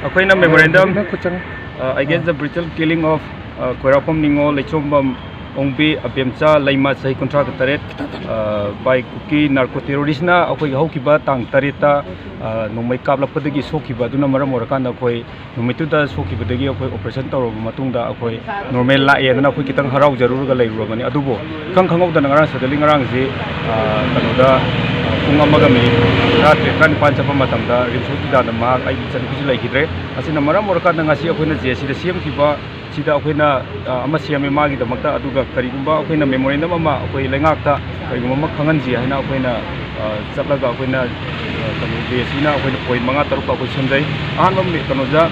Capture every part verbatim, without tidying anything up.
ꯑꯩꯈꯣꯏꯅ memorandum, uh, against the brutal killing of, uh, ꯈ꯭ꯋꯥꯏꯔꯥꯛꯄꯝ ꯅꯤꯉꯣꯜ, ꯂꯩꯆꯣꯝꯕꯝ ꯑꯣꯡꯕꯤ, ꯑꯕꯦꯝꯆꯥ ꯂꯩꯃ, ꯆꯍꯤ ꯀꯨꯟꯊ꯭ꯔꯥꯒ ꯇꯔꯦꯠ, uh, by Kuki narco terroristꯅ ꯑꯩꯈꯣꯏꯒꯤ ꯍꯧꯈꯤꯕ ꯇꯥꯡ ꯇꯔꯦꯠꯇ, uh, ꯅꯣꯡꯃꯩ ꯀꯥꯞꯂꯛꯄꯗꯒꯤ ꯁꯣꯛꯈꯤꯕ ꯑꯗꯨꯅ ꯃꯔꯝ ꯑꯣꯏꯔꯀꯥꯟꯗ ꯑꯩꯈꯣꯏ ꯅꯨꯃꯤꯠꯇꯨꯗ ꯁꯣꯛꯈꯤꯕꯗꯒꯤ ꯑꯩꯈꯣꯏ operation ꯇꯧꯔꯕ ꯃꯇꯨꯡꯗ ꯑꯩꯈꯣꯏ normal ꯂꯥꯛꯑꯦꯗꯅ ꯑꯩꯈꯣꯏ ꯈꯤꯇꯪ ꯍꯔꯥꯎꯖꯔꯨꯔꯒ ꯂꯩꯔꯨꯔꯕꯅꯤ꯫ ꯑꯗꯨꯕꯨ ꯏꯈꯪ ꯈꯪꯍꯧꯗꯅ ꯉꯔꯥꯡ suddenly ꯉꯔꯥꯡꯁꯤ, ꯑ, ꯀꯩꯅꯣꯗ, ꯑ, ꯄꯨꯡ ꯑꯃꯒ minute ꯇꯔꯥꯇꯔꯦꯠ, ꯇꯔꯥꯅꯤꯄꯥꯟ ꯆꯠꯄ ꯃꯇꯝꯗ RIMS hospitalꯗ ꯃꯍꯥꯛ, ꯑꯩꯒꯤ ꯏꯆꯟꯅꯨꯄꯤꯁꯨ ꯂꯩꯈꯤꯗ꯭ꯔꯦ꯫ ꯑꯁꯤꯅ ꯃꯔꯝ ꯑꯣꯏꯔꯀꯥꯟꯗ ꯉꯁꯤ ꯑꯩꯈꯣꯏꯅ JACꯗ ꯁꯦꯝꯈꯤꯕ ꯁꯤꯗ ꯑꯩꯈꯣꯏꯅ, ꯑ, ꯑꯃ ꯁꯦꯝꯃꯦ ꯃꯥꯒꯤꯗꯃꯛꯇ, ꯑꯗꯨꯒ ꯀꯔꯤꯒꯨꯝꯕ ꯑꯩꯈꯣꯏꯅ memorandum ꯑꯃ ꯑꯩꯈꯣꯏ ꯂꯩꯉꯥꯛꯇ ꯀꯔꯤꯒꯨꯝꯕ ꯑꯃ ꯈꯪꯍꯟꯁꯤ ꯍꯥꯏꯅ ꯑꯩꯈꯣꯏꯅ, ꯑ, ꯆꯠꯂꯒ ꯑꯩꯈꯣꯏꯅ, ꯑ, ꯀꯩꯅꯣ, JACꯅ ꯑꯩꯈꯣꯏꯅ point ꯃꯉꯥ ꯇꯔꯨꯛ ꯑꯩꯈꯣꯏ ꯁꯦꯝꯖꯩ꯫ ꯑꯍꯥꯟꯕ ꯃꯤ-, ꯀꯩꯅꯣꯗ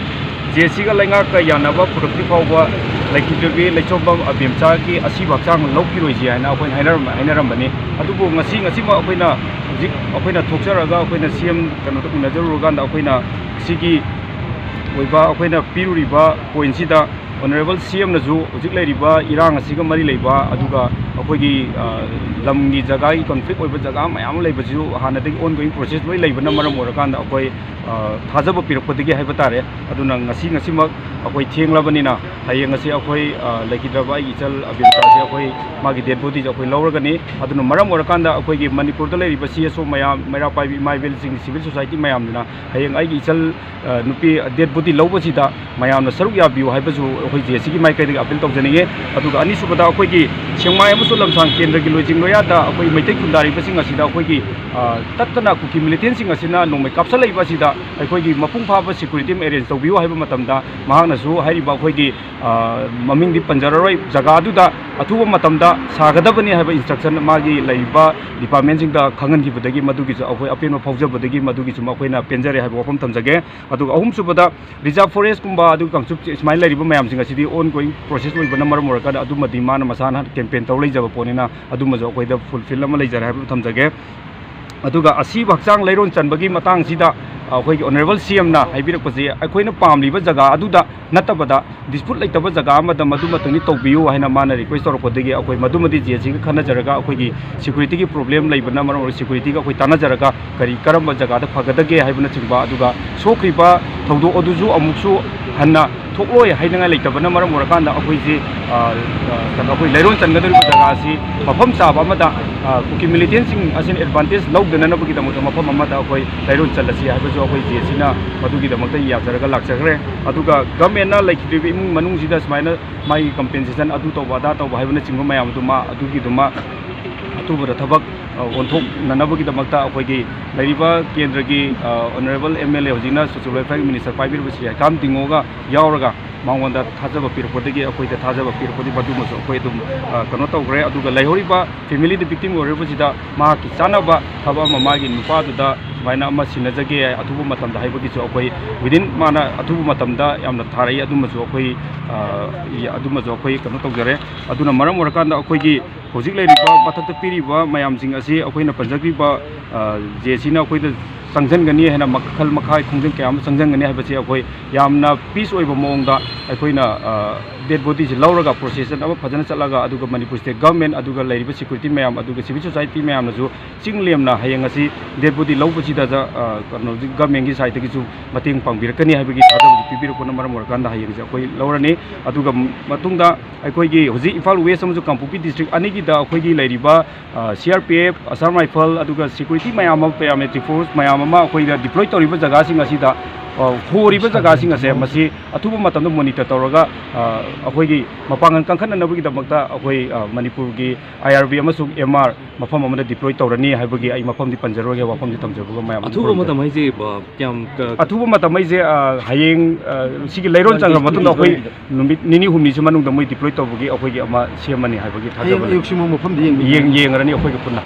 JACꯒ ꯂꯩꯉꯥꯛꯀ ꯌꯥꯅꯕ ꯄꯨꯔꯛꯇ꯭ꯔꯤ ꯐꯥꯎꯕ ꯂꯩꯈꯤꯗ꯭ꯔꯕꯤ ꯂꯩꯆꯣꯝꯕꯝ ꯑꯕꯦꯝꯆꯥꯒꯤ ꯑꯁꯤꯕ ꯍꯛꯆꯥꯡ ꯂꯧꯈꯤꯔꯣꯏꯁꯤ ꯍꯥꯏꯅ ꯑꯩꯈꯣꯏꯅ ꯍꯥꯏꯅꯔꯝ-, ꯍꯥꯏꯅꯔꯝꯕꯅꯤ꯫ ꯑꯗꯨꯕꯨ ꯉꯁꯤ, ꯉꯁꯤꯃꯛ ꯑꯩꯈꯣꯏꯅ ꯍꯧꯖꯤꯛ ꯑꯩꯈꯣꯏꯅ ꯊꯣꯛꯆꯔꯒ ꯑꯩꯈꯣꯏꯅ CM ꯀꯩꯅꯣꯗ ꯎꯅꯖꯔꯨꯔꯀꯥꯟꯗ ꯑꯩꯈꯣꯏꯅ ꯁꯤꯒꯤ ꯑꯣꯏꯕ ꯑꯩꯈꯣꯏꯅ ꯄꯤꯔꯨꯔꯤꯕ pointꯁꯤꯗ Honourable CMꯅꯁꯨ ꯍꯧꯖꯤꯛ ꯂꯩꯔꯤꯕ ꯏꯔꯥꯡ ꯑꯁꯤꯒ ꯃꯔꯤ ꯂꯩꯕ, ꯑꯗꯨꯒ ꯑꯩꯈꯣꯏꯒꯤ, ꯑ, ꯂꯝꯒꯤ ꯖꯒꯥꯒꯤ conflict ꯑꯣꯏꯕ ꯖꯒꯥ ꯃꯌꯥꯝ ꯑꯃ ꯂꯩꯕꯁꯤꯁꯨ ꯍꯥꯟꯅꯗꯒꯤ ongoing process ꯂꯣꯏ ꯂꯩꯕꯅ ꯃꯔꯝ ꯑꯣꯏꯔꯀꯥꯟꯗ ꯑꯩꯈꯣꯏ, ꯑ, ꯊꯥꯖꯕ ꯄꯤꯔꯛꯄꯗꯒꯤ ꯍꯥꯏꯕ ꯇꯥꯔꯦ꯫ ꯑꯗꯨꯅ ꯉꯁꯤ, ꯉꯁꯤꯃꯛ ꯑꯩꯈꯣꯏ ꯊꯦꯡꯂꯕꯅꯤꯅ ꯍꯌꯦꯡ ꯑꯁꯤ ꯑꯩꯈꯣꯏ, ꯑ, ꯂꯩꯈꯤꯗ꯭ꯔꯕ ꯑꯩꯒꯤ ꯏꯆꯜ ꯑꯕꯦꯝꯆꯥꯁꯦ ꯑꯩꯈꯣꯏ ꯃꯥꯒꯤ dead bodyꯁꯦ ꯑꯩꯈꯣꯏ ꯂꯧꯔꯒꯅꯤ꯫ ꯑꯗꯨꯅ ꯃꯔꯝ ꯑꯣꯏꯔꯀꯥꯟꯗ ꯑꯩꯈꯣꯏꯒꯤ ꯃꯅꯤꯄꯨꯔꯗ ꯂꯩꯔꯤꯕ CSO ꯃꯌꯥꯝ, ꯃꯩꯔꯥ ꯄꯥꯏꯕꯤ ꯏꯃꯥ ꯏꯕꯦꯜꯁꯤꯡ, civil society ꯃꯌꯥꯝꯗꯨꯅ ꯍꯌꯦꯡ ꯑꯩꯒꯤ ꯏꯆꯜ, ꯑ, ꯅꯨꯄꯤ dead body ꯂꯧꯕꯁꯤꯗ ꯃꯌꯥꯝꯅ ꯁꯔꯨꯛ ꯌꯥꯕꯤꯌꯨ ꯍꯥꯏꯕꯁꯨ ꯑꯩꯈꯣꯏ JACꯒꯤ ꯃꯥꯏꯀꯩꯗꯒꯤ appeal ꯇꯧꯖꯅꯤꯡꯉꯤ꯫ ꯑꯗꯨꯒ ꯑꯅꯤꯁꯨꯕꯗ ꯑꯩꯈꯣꯏꯒꯤ ꯁꯦꯛꯃꯥꯏ ꯑꯃꯁꯨꯡ ꯂꯝꯁꯥꯡ ꯀꯦꯟꯗ꯭ꯔꯒꯤ ꯂꯣꯏꯖꯤꯡ ꯂꯣꯌꯥꯗ ꯑꯩꯈꯣꯏ ꯃꯩꯇꯩ ꯈꯨꯟꯗꯥꯔꯤꯕꯁꯤꯡ ꯑꯁꯤꯗ ꯑꯩꯈꯣꯏꯒꯤ, ꯑ, ꯇꯠꯇꯅ ꯀꯨꯀꯤ militantꯁꯤꯡ ꯑꯁꯤꯅ ꯅꯣꯡꯃꯩ ꯀꯥꯞꯁꯜꯂꯛꯏꯕ ꯑꯁꯤꯗ ꯑꯩꯈꯣꯏꯒꯤ ꯃꯄꯨꯡ ꯐꯥꯕ security ꯑꯃ arrange ꯇꯧꯕꯤꯌꯨ ꯍꯥꯏꯕ ꯃꯇꯝꯗ ꯃꯍꯥꯛꯅꯁꯨ ꯍꯥꯏꯔꯤꯕ ꯑꯩꯈꯣꯏꯒꯤ, ꯑ, ꯃꯃꯤꯡꯗꯤ ꯄꯟꯖꯔꯔꯣꯏ, ꯖꯒꯥꯗꯨꯗ ꯑꯊꯨꯕ ꯃꯇꯝꯗ ꯁꯥꯒꯗꯕꯅꯤ ꯍꯥꯏꯕ instruction ꯃꯥꯒꯤ ꯂꯩꯔꯤꯕ departmentꯁꯤꯡꯗ ꯈꯪꯍꯟꯈꯤꯕꯗꯒꯤ ꯃꯗꯨꯒꯤꯁꯨ ꯑꯩꯈꯣꯏ ꯑꯄꯦꯟꯕ ꯐꯥꯎꯖꯕꯗꯒꯤ ꯃꯗꯨꯒꯤꯁꯨ ꯑꯩꯈꯣꯏꯅ ꯄꯦꯟꯖꯔꯦ ꯍꯥꯏꯕ ꯋꯥꯐꯝ ꯊꯝꯖꯒꯦ꯫ ꯑꯗꯨꯒ ꯑꯍꯨꯝꯁꯨꯕꯗ reserve forestꯀꯨꯝꯕ ꯑꯗꯨꯒ ꯀꯥꯡꯆꯨꯞ ꯁꯨꯃꯥꯏꯅ ꯂꯩꯔꯤꯕ ꯃꯌꯥꯝꯁꯤꯡ ꯑꯁꯤꯗꯤ ongoing process ꯑꯣꯏꯕꯅ ꯃꯔꯝ ꯑꯣꯏꯔꯀꯥꯟꯗ ꯑꯗꯨꯃꯗꯤ ꯃꯥꯅ ꯃꯁꯥꯅ campaign ꯇꯧ ꯂꯩꯖꯕ ꯄꯣꯠꯅꯤꯅ ꯑꯗꯨꯃꯁꯨ ꯑꯩꯈꯣꯏꯗ fulfill ꯑꯃ ꯂꯩꯖꯔꯦ ꯍꯥꯏꯕ ꯊꯝꯖꯒꯦ꯫ ꯑꯗꯨꯒ ꯑꯁꯤꯕ ꯍꯛꯆꯥꯡ ꯂꯩꯔꯣꯟ ꯆꯟꯕꯒꯤ ꯃꯇꯥꯡꯁꯤꯗ ꯑꯩꯈꯣꯏꯒꯤ Honourable CMꯅ ꯍꯥꯏꯕꯤꯔꯛꯄꯁꯦ ꯑꯩꯈꯣꯏꯅ ꯄꯥꯝꯂꯤꯕ ꯖꯒꯥ ꯑꯗꯨꯗ ꯅꯠꯇꯕꯗ dispute ꯂꯩꯇꯕ ꯖꯒꯥ ꯑꯃꯗ ꯃꯗꯨꯃꯇꯪꯗꯤ ꯇꯧꯕꯤꯌꯨ ꯍꯥꯏꯅ ꯃꯥꯅ request ꯇꯧꯔꯛꯄꯗꯒꯤ ꯑꯩꯈꯣꯏ ꯃꯗꯨꯃꯗꯤ JACꯒ ꯈꯟꯅꯖꯔꯒ ꯑꯩꯈꯣꯏꯒꯤ securityꯒꯤ problem ꯂꯩꯕꯅ ꯃꯔꯝ ꯑꯣꯏꯔꯒ securityꯒ ꯑꯩꯈꯣꯏ ꯇꯥꯟꯅꯖꯔꯒ ꯀꯔꯤ ꯀꯔꯝꯕ ꯖꯒꯥꯗ ꯐꯒꯗꯒꯦ ꯍꯥꯏꯕꯅꯆꯤꯡꯕ ꯑꯗꯨꯒ ꯁꯣꯛꯈ꯭ꯔꯤꯕ ꯊꯧꯗꯣꯛ ꯑꯗꯨꯁꯨ ꯑꯃꯨꯛꯁꯨ ꯍꯟꯅ ꯊꯣꯛꯂꯣꯏ ꯍꯥꯏꯅꯤꯡꯉꯥꯏ ꯂꯩꯇꯕꯅ ꯃꯔꯝ ꯑꯣꯏꯔꯀꯥꯟꯗ ꯑꯩꯈꯣꯏꯁꯤ, ꯑ, ꯑ, ꯑꯩꯈꯣꯏ ꯂꯩꯔꯣꯟ ꯆꯟꯒꯗꯧꯔꯤꯕ ꯖꯒꯥ ꯑꯁꯤ ꯃꯐꯝ ꯆꯥꯕ ꯑꯃꯗ, ꯑ, ꯀꯨꯀꯤ militant ꯁꯤꯡ ꯑꯁꯤꯅ advantage ꯂꯧꯗꯅꯅꯕꯒꯤꯗꯃꯛꯇ ꯃꯐꯝ ꯑꯃꯗ ꯑꯩꯈꯣꯏ ꯂꯩꯔꯣꯟ ꯆꯜꯂꯁꯤ ꯍꯥꯏꯕꯁꯨ ꯑꯩꯈꯣꯏ ꯖꯦ ꯑꯦ ꯁꯤꯅ ꯃꯗꯨꯒꯤꯗꯃꯛꯇ ꯌꯥꯖꯔꯒ ꯂꯥꯛꯆꯈ꯭ꯔꯦ꯫ ꯑꯗꯨꯒ government ꯅ ꯂꯩꯈꯤꯗ꯭ꯔꯤꯕ ꯏꯃꯨꯡ ꯃꯅꯨꯡꯁꯤꯗ ꯁꯨꯃꯥꯏꯅ ꯃꯥꯒꯤ compensation ꯑꯗꯨ ꯇꯧꯕ ꯑꯗꯥ ꯇꯧꯕ ꯍꯥꯏꯕꯅꯆꯤꯡꯕ ꯃꯌꯥꯝ ꯑꯗꯨꯃ ꯑꯗꯨꯒꯤꯗꯨꯃ ꯑꯊꯨꯕꯗ ꯊꯕꯛ, ꯑ, ꯑꯣꯟꯊꯣꯛꯅꯅꯕꯒꯤꯗꯃꯛꯇ ꯑꯩꯈꯣꯏꯒꯤ ꯂꯩꯔꯤꯕ ꯀꯦꯟꯗ꯭ꯔꯒꯤ, ꯑ, honourable M L A, ꯍꯧꯖꯤꯛꯅ social welfare minister ꯄꯥꯏꯕꯤꯔꯤꯕ ꯁ꯭ꯔꯤ ꯍꯩꯀꯥꯝ ꯇꯤꯡꯉꯣꯒ ꯌꯥꯎꯔꯒ ꯃꯉꯣꯟꯗ ꯊꯥꯖꯕ ꯄꯤꯔꯛꯄꯗꯒꯤ, ꯑꯩꯈꯣꯏꯗ ꯊꯥꯖꯕ ꯄꯤꯔꯛꯄꯗꯒꯤ ꯃꯗꯨꯃꯁꯨ ꯑꯩꯈꯣꯏ ꯑꯗꯨꯝ, ꯑ, ꯀꯩꯅꯣ ꯇꯧꯈ꯭ꯔꯦ꯫ ꯑꯗꯨꯒ ꯂꯩꯍꯧꯔꯤꯕ family ꯗ victim ꯑꯣꯏꯔꯤꯕꯁꯤꯗ ꯃꯍꯥꯛꯀꯤ ꯆꯥꯅꯕ ꯊꯕꯛ ꯑꯃ ꯃꯥꯒꯤ ꯅꯨꯄꯥꯗꯨꯗ ꯁꯨꯃꯥꯏꯅ ꯑꯃ ꯁꯤꯟꯅꯖꯒꯦ ꯑꯊꯨꯕ ꯃꯇꯝꯗ ꯍꯥꯏꯕꯒꯤꯁꯨ ꯑꯩꯈꯣꯏ within ꯃꯥꯅ ꯑꯊꯨꯕ ꯃꯇꯝꯗ ꯌꯥꯝꯅ ꯊꯥꯔꯛꯏ꯫ ꯑꯗꯨꯃꯁꯨ ꯑꯩꯈꯣꯏ, ꯑ, ꯌ-, ꯑꯗꯨꯃꯁꯨ ꯑꯩꯈꯣꯏ ꯀꯩꯅꯣ ꯇꯧꯖꯔꯦ꯫ ꯑꯗꯨꯅ ꯃꯔꯝ ꯑꯣꯏꯔꯀꯥꯟꯗ ꯑꯩꯈꯣꯏꯒꯤ ꯍꯧꯖꯤꯛ ꯂꯩꯔꯤꯕ ꯃꯊꯛꯇ ꯄꯤꯔꯤꯕ ꯃꯌꯥꯝꯁꯤꯡ ꯑꯁꯤ ꯑꯩꯈꯣꯏꯅ ꯄꯟꯖꯈ꯭ꯔꯤꯕ, ꯑ, ꯖꯦ ꯑꯦ ꯁꯤꯅ ꯑꯩꯈꯣꯏꯗ ꯆꯪꯁꯤꯟꯒꯅꯤ ꯍꯥꯏꯅ ꯃꯈꯜ ꯃꯈꯥ ꯈꯣꯡꯖꯪ ꯀꯌꯥ ꯑꯃ ꯆꯪꯁꯤꯟꯒꯅꯤ ꯍꯥꯏꯕꯁꯤ ꯑꯩꯈꯣꯏ ꯌꯥꯝꯅ peace ꯑꯣꯏꯕ ꯃꯑꯣꯡꯗ ꯑꯩꯈꯣꯏꯅ, ꯑ, dead body ꯁꯤ ꯂꯧꯔꯒ procession ꯑꯃ ꯐꯖꯅ ꯆꯠꯂꯒ, ꯑꯗꯨꯒ ꯃꯅꯤꯄꯨꯔ state government, ꯑꯗꯨꯒ ꯂꯩꯔꯤꯕ security ꯃꯌꯥꯝ, ꯑꯗꯨꯒ civil society ꯃꯌꯥꯝꯅꯁꯨ ꯆꯤꯡ ꯂꯦꯝꯅ ꯍꯌꯦꯡ ꯑꯁꯤ dead body ꯂꯧꯕꯁꯤꯗ, ꯑ, ꯀꯩꯅꯣ, government ꯀꯤ side ꯇꯒꯤꯁꯨ ꯃꯇꯦꯡ ꯄꯥꯡꯕꯤꯔꯛꯀꯅꯤ ꯍꯥꯏꯕꯒꯤ ꯊꯥꯖꯕꯁꯨ ꯄꯤꯕꯤꯔꯛꯄꯅ ꯃꯔꯝ ꯑꯣꯏꯔꯀꯥꯟꯗ ꯍꯌꯦꯡꯁꯦ ꯑꯩꯈꯣꯏ ꯂꯧꯔꯅꯤ꯫ ꯑꯗꯨꯒ ꯃꯇꯨꯡꯗ ꯑꯩꯈꯣꯏꯒꯤ ꯍꯧꯖꯤꯛ ꯏꯝꯐꯥꯜ West ꯑꯃꯁꯨꯡ ꯀꯥꯡꯄꯣꯛꯄꯤ district ꯑꯅꯤꯒꯤꯗ ꯑꯩꯈꯣꯏꯒꯤ ꯂꯩꯔꯤꯕ, ꯑ, C R P F, Assam Rifle, ꯑꯗꯨꯒ security ꯃꯌꯥꯝ ꯑꯃ, paramilitary force ꯃꯌꯥꯝ ꯑꯃ ꯑꯩꯈꯣꯏꯗ deploy ꯇꯧꯔꯤꯕ ꯖꯒꯥꯁꯤꯡ ꯑꯁꯤꯗ, ꯑ, ꯍꯣꯔꯤꯕ ꯖꯒꯥꯁꯤꯡ ꯑꯁꯦ ꯃꯁꯤ ꯑꯊꯨꯕ ꯃꯇꯝꯗ monitor ꯇꯧꯔꯒ, ꯑ, ꯑꯩꯈꯣꯏꯒꯤ ꯃꯄꯥꯡꯒꯜ ꯀꯟꯈꯠꯅꯅꯕꯒꯤꯗꯃꯛꯇ ꯑꯩꯈꯣꯏ, ꯑ, ꯃꯅꯤꯄꯨꯔꯒꯤ I R B ꯑꯃꯁꯨꯡ M R ꯃꯐꯝ ꯑꯃꯗ deploy ꯇꯧꯔꯅꯤ ꯍꯥꯏꯕꯒꯤ ꯑꯩ ꯃꯐꯝꯗꯤ ꯄꯟꯖꯔꯣꯏꯒꯦ, ꯋꯥꯐꯝꯗꯤ ꯊꯝꯖꯕꯒ ꯃꯌꯥꯝ ꯑꯊꯨꯕ ꯃꯇꯝ ꯍꯥꯏꯁꯦ, ꯑ, ꯀꯌꯥꯝ, ꯑ, ꯑꯊꯨꯕ ꯃꯇꯝ ꯍꯥꯏꯁꯦ, ꯑ, ꯍꯌꯦꯡ, ꯑ, ꯁꯤꯒꯤ ꯂꯩꯔꯣꯟ ꯆꯪꯈ꯭ꯔ ꯃꯇꯨꯡꯗ ꯑꯩꯈꯣꯏ ꯅꯨꯃꯤꯠ ꯅꯤꯅꯤ ꯍꯨꯝꯅꯤꯁꯤ ꯃꯅꯨꯡꯗ ꯃꯣꯏ deploy ꯇꯧꯕꯒꯤ ꯑꯩꯈꯣꯏꯒꯤ ꯑꯃ ꯁꯦꯝꯃꯅꯤ ꯍꯥꯏꯕꯒꯤ ꯍꯌꯦꯡ ꯊꯥꯖꯕ ꯂꯩ꯫ ꯑꯌꯨꯛꯁꯤꯃꯛ ꯃꯐꯝꯗ ꯌꯦꯡꯕꯤꯒꯦ꯫ ꯌꯦꯡ-, ꯌꯦꯡꯉꯔꯅꯤ ꯑꯩꯈꯣꯏꯒ ꯄꯨꯟꯅ꯫